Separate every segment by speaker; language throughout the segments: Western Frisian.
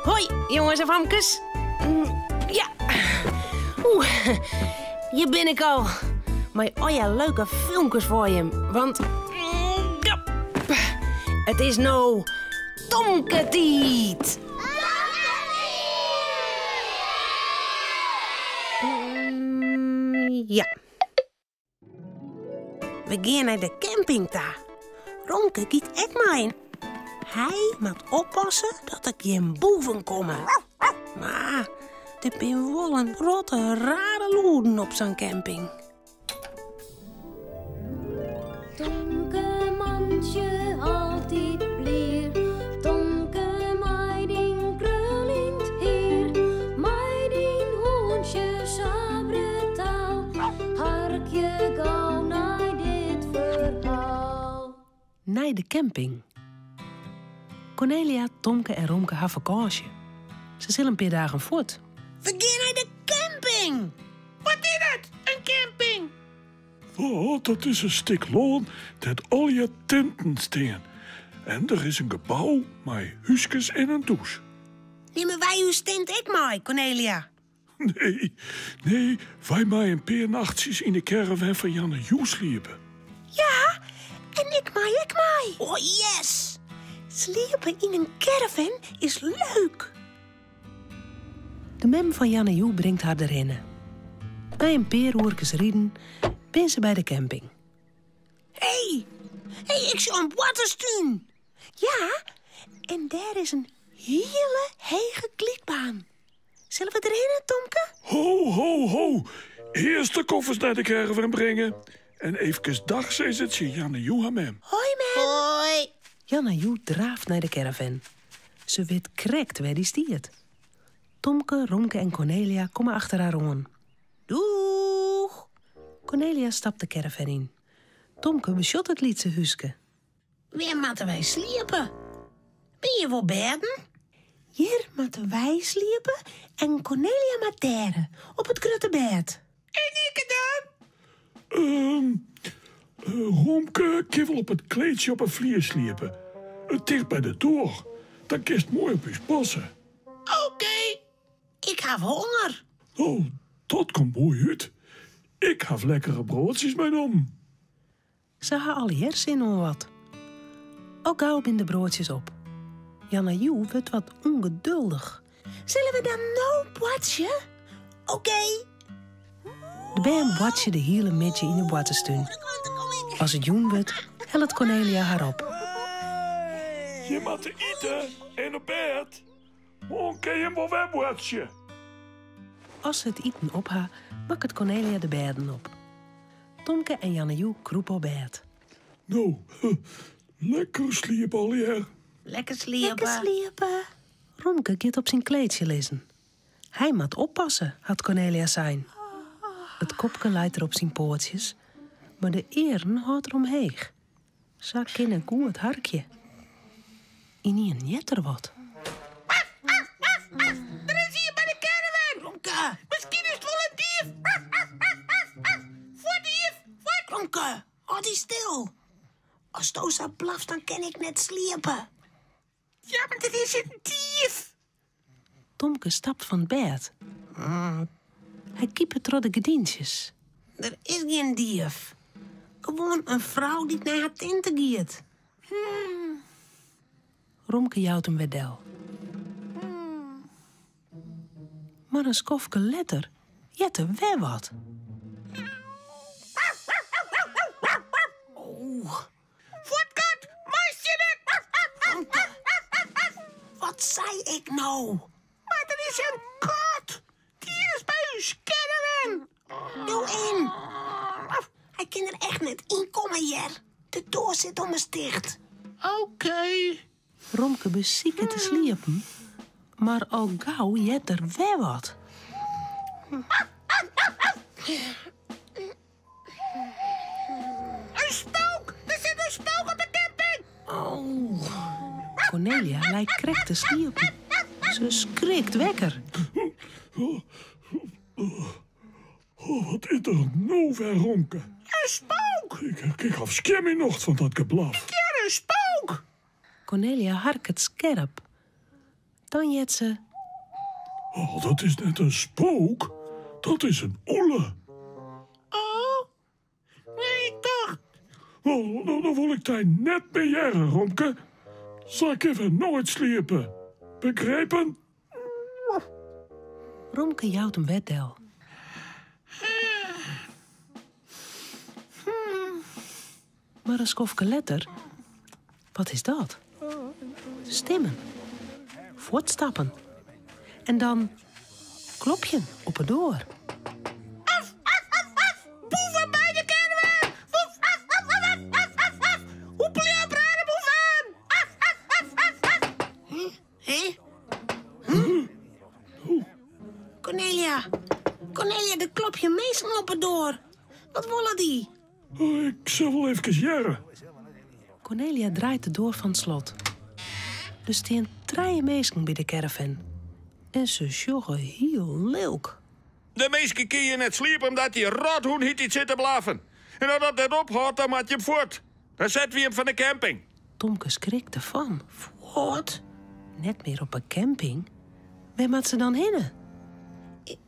Speaker 1: Hoi, jonges en famkes. Ja. Oeh, hjir bin ik al. Mei al je leuke filmkes foar jim. Want ja, it is no Tomke-tiid. Ja. We gean nei de camping ta. Romke giet ek mei. Hy moat oppasse dat der gjin boeven komme. Mar der binne wol in protte rare lûden op sa'n camping.
Speaker 2: Tomke mantsje altyd blier, Tomke mei dyn kruljend hier, mei dyn hûntsje sa brutaal, harkje gau nei dit ferhaal.
Speaker 1: Nei de camping. Kornelia, Tomke en Romke ha fakânsje. Se sille in pear dagen fuort. We gean nei de camping!
Speaker 3: Wat is dat, in camping?
Speaker 4: Oh, dat is in stik lân dêr't allegear tinten stean. En der is in gebou mei húskes en in dûs.
Speaker 1: Nimme wy ús tint ek mei, Kornelia?
Speaker 4: Nee, nee, wy meie in pear nachtsjes yn de caravan fan Janne Joe sliepe.
Speaker 1: Ja, en ik mei ek mei. Oh yes! Sliepe yn in caravan is leuk. De mem fan Janne Joe bringt har derhinne. Nei in pear oerkes riden binne se by de camping. Hé, hé, ik sjoch in boarterstún. Ja, en dêr is in hiele hege glydbaan. Sille we derhinne, Tomke?
Speaker 4: Ho, ho, ho. Earst de koffers nei de caravan bringe. En eefkes dag sizze tsjin Janne Joe har mem.
Speaker 1: Hoi, mem. Hoi. Janne Joe draaft nei de caravan. Se wit krekt wêr dy stiet. Tomke, Romke en Kornelia komme achter har oan. Doeg! Kornelia stapt de caravan yn. Tomke besjocht it lytse húske. Wêr moatte wy sliepe? Binne hjir wol bêden? Hjir moatte wy sliepe en Kornelia moat dêre, op it grutte bêd.
Speaker 3: En ikke dan?
Speaker 4: Ehm, Romke kin wol op it kleedsje op 'e flier sliepe. It ticht by de doar. Dan kinst moai op ús passe.
Speaker 3: Oké.
Speaker 1: Ik haw honger.
Speaker 4: Oh, dat komt moai út. Ik haw lekkere broadsjes meinommen.
Speaker 1: Se ha allegear sin oan wat. Al gau binne de broadsjes op. Janna Joe wurdt wat ûngeduldich. Sille we dan no boartsje? Oké. De bern boartsje de hiele middei yn de boarterstún. As it jûn wurdt, hellet Kornelia har op.
Speaker 4: Je moatte ite en op bêd. Moarn kin jim wol wer boartsje.
Speaker 1: As se it iten op ha, makket Kornelia de bêden op. Tomke en Janne Joe krûpe op bêd.
Speaker 4: No, lekker sliepe allegear.
Speaker 1: Lekker sliepe. Lekker sliepe. Romke giet op syn kleedsje lizzen. Hy moat oppasse, hat Kornelia sein. It kopke leit der op syn poatsjes, mar de earen hâldt er omheech. Sa kin er goed harkje. Ynienen heart er wat.
Speaker 3: Der is ien by de caravan!
Speaker 1: Romke!
Speaker 3: Miskien is it wol in dief! Fuort, dief! Fuort!
Speaker 1: Romke, hâld dy stil. Asto sa blafst, dan kin ik net sliepe.
Speaker 3: Ja, mar der is in dief!
Speaker 1: Tomke stapt fan 't bêd. Hy kipet troch de gerdyntsjes. Der is gjin dief. Gewoan in frou dy't nei har tinte giet. Romke jout him wer del. Mar in skoftke letter heart er wer wat.
Speaker 3: Fuort, kat! Meitsje net!
Speaker 1: Wat sei ik no?
Speaker 3: Mar der is in kat! Dy is by ús caravan!
Speaker 1: No en? Hy kin der echt net yn komme, hear. De doar sit ommers ticht.
Speaker 3: Oké.
Speaker 1: Romke besiket te sliepen, mar al gau heart er wer wat.
Speaker 3: In spook! Der sit in spook op de camping!
Speaker 1: Oh. Kornelia leit krekt te sliepen. Se skrikt wekker.
Speaker 4: Oh, wat is der no wer, Romke?
Speaker 3: In spook!
Speaker 4: Ik haw skjin myn nocht fan dat geblaf.
Speaker 3: Ik hear in spook!
Speaker 1: Kornelia harket skerp. Dan heart se.
Speaker 4: Oh, dat is net in spook, dat is in ûle.
Speaker 3: Oh, nee, ik tocht.
Speaker 4: Oh, no, dan wol ik dy net mear hearre, Romke. Sa kinne we noait sliepe. Begrepen?
Speaker 1: Romke jout him wer del. Mar in skoftke letter, wat is dat? Stimmen. Fuotstappen. En dan klopjen op 'e doar.
Speaker 3: Af, af, af, af! Boeven by de caravan! Woef, af, af, af, af, af, af, af! Hoepelje op rare boeven! Af, af, af, af, af! Hé? Hm? Cornelia! Cornelia, der klopje minsken op 'e doar. Wat wolle dy?
Speaker 4: Oh, ik sil wol efkes hearre.
Speaker 1: Cornelia draait de doar fan 't slot. Der stean trije minsken by de caravan. En se sjogge hiel lilk.
Speaker 5: De minsken kinne hjir net sliepe omdat dy rothûn hieltyd sit te blaffen. En as dat net ophâldt, dan moat jim fuort. Dan sette wy jim fan de camping.
Speaker 1: Tomke skrikt derfan.
Speaker 3: Fuort?
Speaker 1: Net mear op 'e camping? Wêr moat se dan hinne?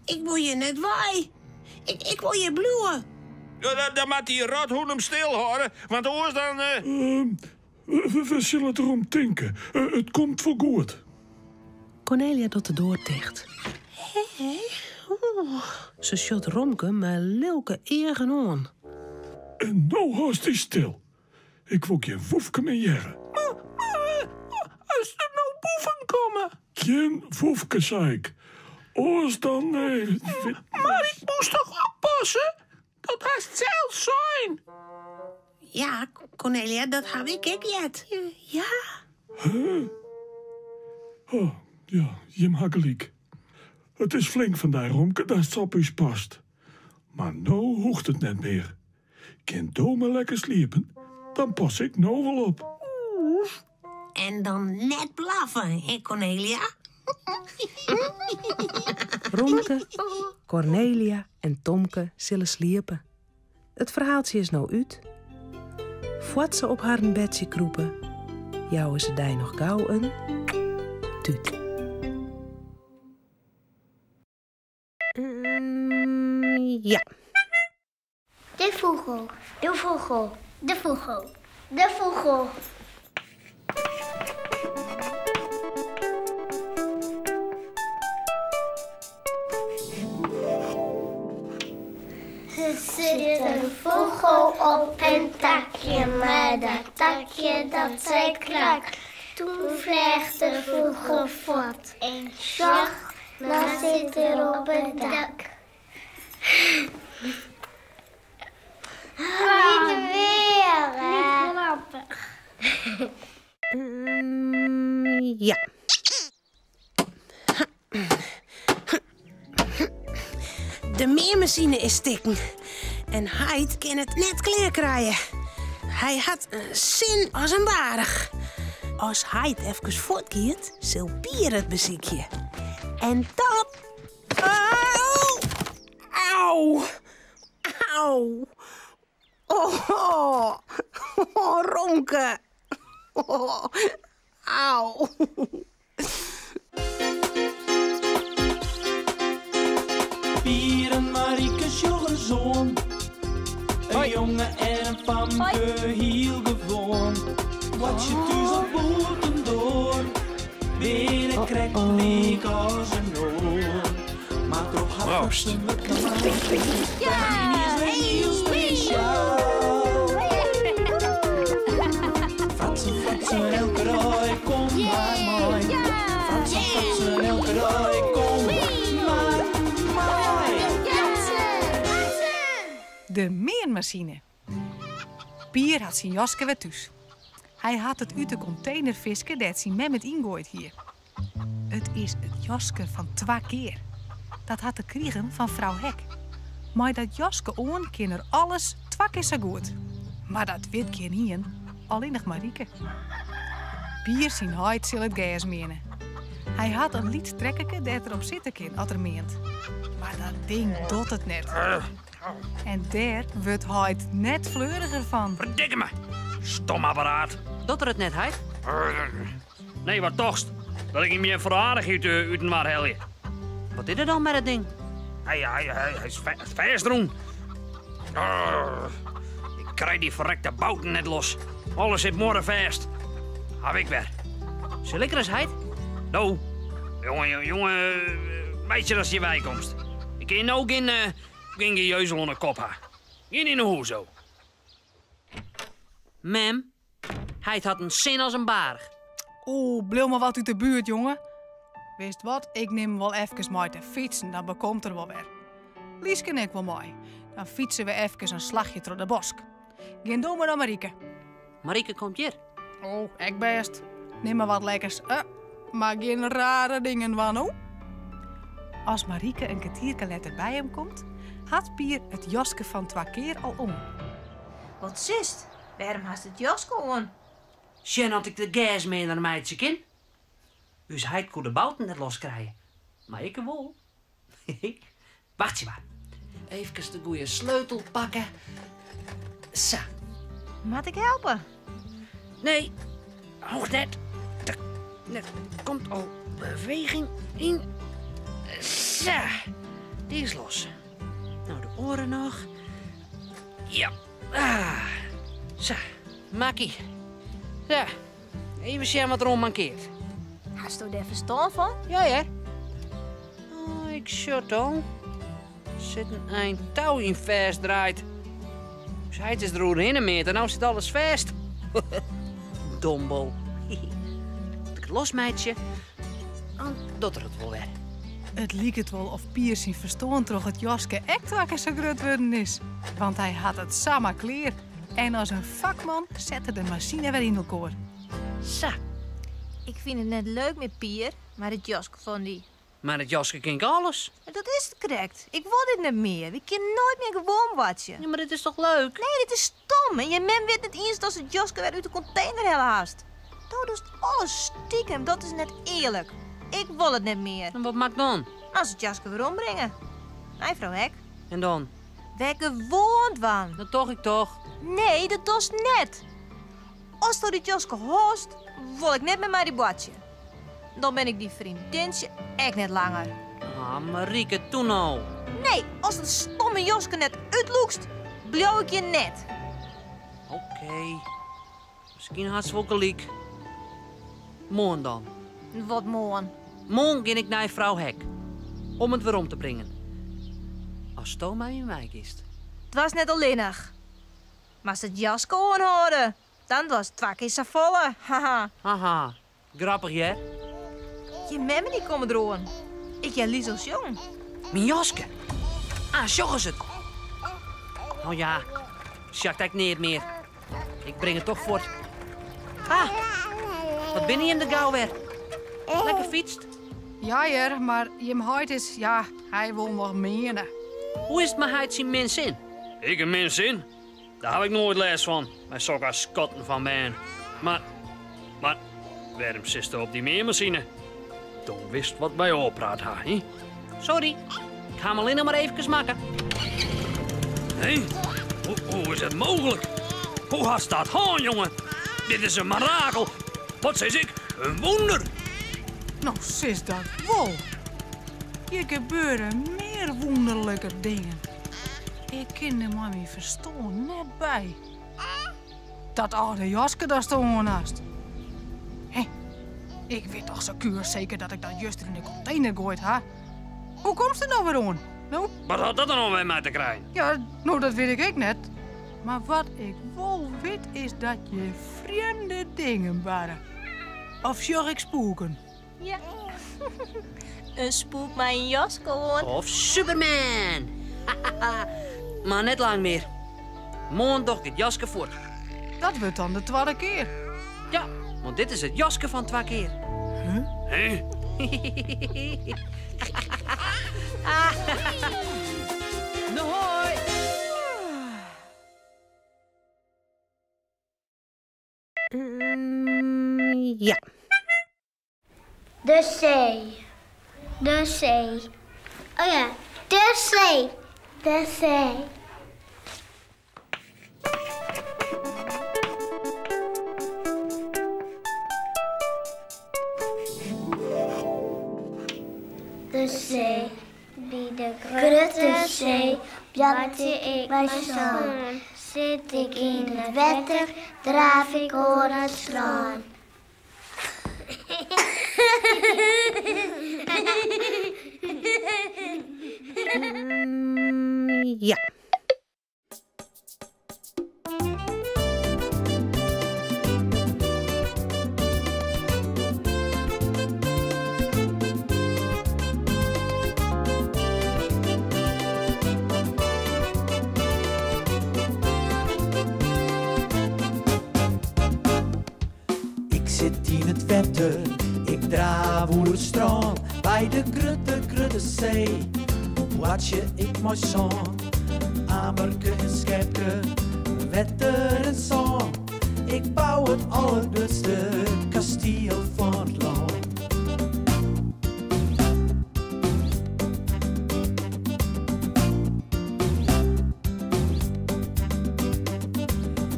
Speaker 3: Ik wol hjir net wei. Ik wol hjir bliuwe.
Speaker 5: Dan moat dy rothûn him stilhâlde, want oars dan.
Speaker 4: We sille derom tinke. It komt wol goed.
Speaker 1: Cornelia docht de doar ticht. Se sjocht Romke mei lilke eagen oan.
Speaker 4: En no hâldst dy stil. Ik wol gjin woefke mear hearre.
Speaker 3: Mar as der no boeven komme?
Speaker 4: Gjin woefke, sei ik. Oars dan.
Speaker 3: Mar ik moast toch oppasse? Dat hast sels sein. Ja, Cornelia, dat haw ik ek heard.
Speaker 1: Ja?
Speaker 4: Huh? Oh, ja, jim ha gelyk. It is flink fan dy, Romke, datst op ús past. Mar no hoecht it net mear. Gean do mar lekker sliepen, dan pas ik no wol op.
Speaker 3: En dan net blaffe, hè Cornelia?
Speaker 1: Romke, Cornelia en Tomke sille sliepe. It ferhaaltsje is no út. Foar't se op harren bedsje krûpe, jouwe se dy noch gau in tút. Ja.
Speaker 6: De fûgel, de fûgel, de fûgel, de fûgel. Der sit in fûgel op in takje, mar dat takje dat sei krak. Toen fleach de fûgel fuort en sjoch, no sit er op it dak. Niet weer, hè? Niet grappig.
Speaker 1: Ja.
Speaker 3: De meanmasine is stikken en heit kin it net klear krije. Hy hat in sin as in baarch. As heit efkes fuortgiet, sil Pier it besykje. En dan Au! Au! Au! Oh, oh, Romke. Oh, au.
Speaker 7: Pier en Marike sjogge soan. In jonge en in famke, hiel gewoan. Boartsje thús of bûtendoar, binne krekt lyk as in oar. Mar troch har
Speaker 5: Proost.
Speaker 7: fatsoenlike man, Bertien is wer hiel spesjaal. Fratsen, fratsen, elke dei, kom mar mei. Fratsen, fratsen, elke dei, kom mar mei.
Speaker 8: De meanmasine. Pier hat syn jaske wer thús. Hy hat it út de kontener fiske dêr't syn mem it yngoaid hie. It is it jaske fan twa kear. Dat hat er krigen fan frou Hek. Mei dat jaske oan kin er alles twa kear sa goed. Mar dat wit gjinien, allinnich Marike. Pier syn heit sil it gers meane. Hy hat in lyts trekkerke dêr't er op sitte kin as er meant. Mar dat ding docht it net. En dêr wurdt heit net fleuriger fan.
Speaker 9: Ferdikke me! Stom apparaat.
Speaker 10: Docht er it net, heit?
Speaker 9: Nee, wat tochtst? Dat ik him hjir foar de aardichheid útinoar helje.
Speaker 10: Wat is der dan mei dat ding?
Speaker 9: Hy, hy, hy, hy is fêstrûn. Ik krij dy ferrekte bouten net los. Alles sit muorrefêst. Haw ik wer.
Speaker 10: Sil ik ris, heit?
Speaker 9: No, jonge, jonge, meitsje datst hjir weikomst. Ik kin no gjin, gjin gejeuzel oan 'e kop ha. Gean yn 'e hûs, o.
Speaker 10: Mem, heit hat in sin as in baarch.
Speaker 8: Oeh, bliuw mar wat út de buert, jonge. Witst wat, ik nim him wol efkes mei te fytsen, dan bekomt er wol wer. Lyske en ik wol mei. Dan fytse we efkes in slachje troch de bosk. Gean do mar nei Marike.
Speaker 10: Marike komt hjir.
Speaker 8: Oh, ek bêst. Nim mar wat lekkers. Mar gjin rare dingen dwaan, no. As Marike in kertierke letter by him komt, hat Pier it jaske fan twa kear al oan.
Speaker 11: Wat sist? Wêrom hast it jaske oan?
Speaker 10: Sjen oft ik de gersmeaner meitsje kin. Us heit koe de bouten net los krije, mar ik wol. Wachtsje mar. Efkes de goeie sleutel pakke. Sa.
Speaker 11: Moat ik helpe?
Speaker 10: Nee, hoecht net. Der komt al beweging yn. Sa, dy is los. No, de oare noch. Ja. Ah. Sa, makkie. Sa, even sjen wat der oan mankeart.
Speaker 11: Hasto dêr ferstân fan?
Speaker 10: Ja, hear. Oh, ik sjoch it al. Der sit in ein tou yn fêstdraaid. Us heit is der oerhinne meand en no sit alles fêst. Dombo. As ik it losmeitsje, dan docht er it wol wer.
Speaker 8: It liket wol oft Pier syn ferstân troch it jaske ek twa kear sa grut wurden is. Want hy hat it samar klear en as in fakman set er de masine wer yn elkoar.
Speaker 10: Sa.
Speaker 11: Ik fyn it net leuk mear, Pier, mei dat jaske fan dy.
Speaker 10: Mei dat jaske kin ik alles.
Speaker 11: Dat is it krekt. Ik wol dit net mear. Wy kinne noait mear gewoan boartsje.
Speaker 10: Ja, mar dit is toch leuk?
Speaker 11: Nee, dit is stom. En je mem wit net iens datst it jaske wer út de kontener helle hast. Do dochst alles stikem. Dat is net earlik. Ik wol it net mear.
Speaker 10: En wat moat ik dan?
Speaker 11: Moatst it jaske werombringe. Nei frou Hek.
Speaker 10: En dan?
Speaker 11: Wer gewoan dwaan.
Speaker 10: Dat doch ik toch?
Speaker 11: Nee, dat dochst net. Asto dit jaske hâldst, wol ik net mear mei dy boartsje. Dan bin ik dyn freondintsje ek net langer.
Speaker 10: Ah, Marike, toe no.
Speaker 11: Nee, ast dat stomme jaske net útlûkst, bliuw ik hjir net.
Speaker 10: Oké. Miskien hast wol gelyk. Moarn dan.
Speaker 11: Wat moarn?
Speaker 10: Moarn gean ik nei frou Hek. Om it werom te bringen. Asto mei my meigiest.
Speaker 11: Doarst net allinnich. Moatst it jaske oanhâlde, dan doarst twa kear safolle, haha.
Speaker 10: Haha, grappich hear.
Speaker 11: Jim mem en dy komme deroan. Ik hear Liesel sjongen.
Speaker 10: Myn jaske! Ah, sjogge se it. No ja, sjakt ek neat mear. Ik bring it toch fuort. Ah, wat binne jim der gau wer? Lekker fytst?
Speaker 8: Ja hear, mar jim heit is, ja, hy wol noch meane.
Speaker 10: Hoe is it mei heit syn min sin?
Speaker 9: Ik in min sin? Dêr haw ik noait lêst fan, mei sokke skatten fan bern. Mar, mar, wêrom sitsto op dy meanmasine? Do witst wat wy ôfpraat ha, hè?
Speaker 10: Sorry, ik ha him allinne mar eefkes makke.
Speaker 9: Hé? Hoe, hoe is it mooglik? Hoe hast dat hân, jonge? Dit is in mirakel. Wat sis ik? In wûnder!
Speaker 8: No, sis dat wol. Hjir gebeure mear wûnderlike dingen. Ik kin der mei myn ferstân net by. Dat âlde jaske datsto oan hast. Hé, ik wit toch sekuer seker dat ik dat juster yn de kontener goaid ha. Hoe komst der no wer oan? No?
Speaker 9: Wat hat dat der no wer mei te krijen?
Speaker 8: Ja, no dat wit ik ek net. Mar wat ik wol wit is dat hjir frjemde dingen barre. Of sjoch ik spûken?
Speaker 11: Ja. In spoek mei in jaske oan.
Speaker 10: Of Superman! Mar net lang mear. Moarn doch ik it jaske fuort.
Speaker 8: Dat wurdt dan de twadde kear.
Speaker 10: Ja, want dit is it jaske fan twa kear.
Speaker 8: Huh?
Speaker 9: Hè?
Speaker 10: No hoi!
Speaker 3: Ja.
Speaker 6: De see. De see. Oh ja, de see. De see. grutte see. By de grutte see boartsje ik mei sân. Sit ik yn it wetter, draaf ik oer it strân.
Speaker 3: Ja.
Speaker 7: Ik sit yn it wetter, ik draaf oer it strân, by de grutte, grutte see boartsje ik mei sân. Amerke en skepke, wetter en sân, ik bou it allergrutste kastiel fan it lân.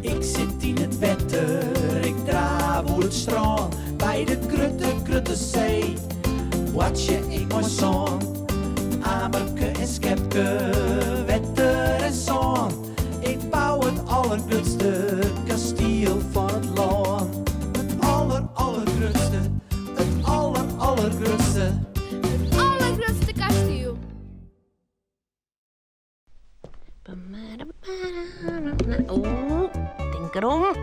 Speaker 7: Ik sit yn it wetter, ik draaf oer it strân, by de grutte, grutte see boartsje ik mei sân. Amerke en skepke, wetter en sân, ik bou it allergrutste kastiel fan it lân. It aller, allergrutste, it aller, allergrutste.
Speaker 12: It allergrutste kastiel.
Speaker 3: Oeh, tink derom.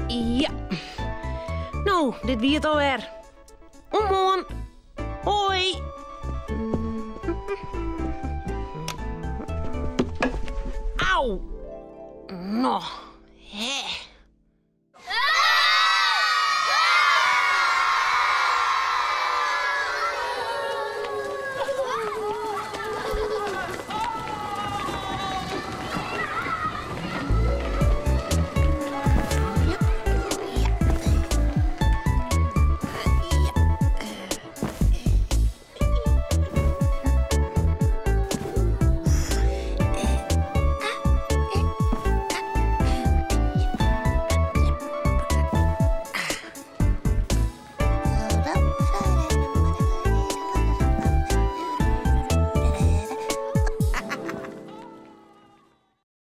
Speaker 3: Ja. No, dit wie it alwer. Oant moarn. Hoi. Au. No.